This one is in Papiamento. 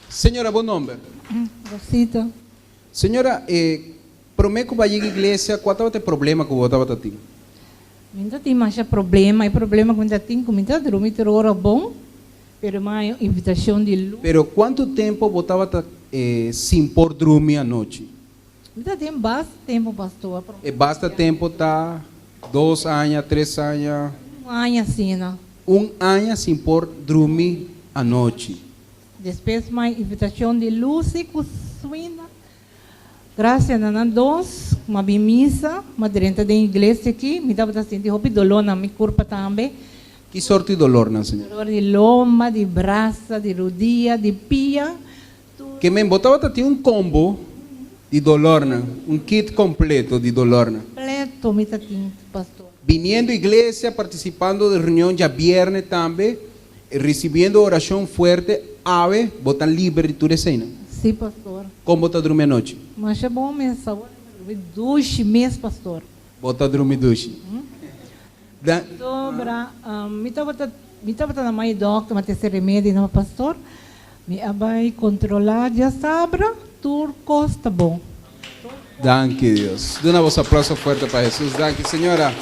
Señora, bo nomber? Rosita. Señora, prome cu bo a yega iglesia, cua tabata e problema cu bo tabata tin? Mi no tin masha problema, e problema cu mi ta tin cu mi ta drumi tur ora bon, pero mi a invitacion di luz. Pero cuanto tempo bo tabata sin por drumi anochi? Mi ta tin basta tempo, pastor. E basta tempo ta 2 aña, 3 aña? Un aña asina. Un aña sin por drumi anochi. Despues mi a invitacion di Lucy cu Swinda. Gracias na nan dos, mi a bin misa, mi a drenta den iglesia aki, mi tabata sinti hopi dolor na mi curpa tambe. Ki sorti dolornan, señora? Dolor di lomba, di brasa, di rodia, di pia. Ke men bo tabata tin un combo di dolornan, un kit completo di dolornan. Completo mi ta tin, pastor. Biniendo iglesia, participando di reunion djabierne tambe, ricibiendo oracion fuerte, awe bo ta liber di tur eseinan. Si, pastor. Con bo ta drumi anochi? Masha bon mes, awor mi ta drumi dushi mes, pastor. Bo ta drumi dushi. Da. Sobra, mi tabata, mi tabata na mai dokter, mi a tese remedi na pastor. Mi a bai controla diasabra, tur cos ta bon. Danki Dios. Duna bos aplauso fuerte pa Jesus. Danki señora.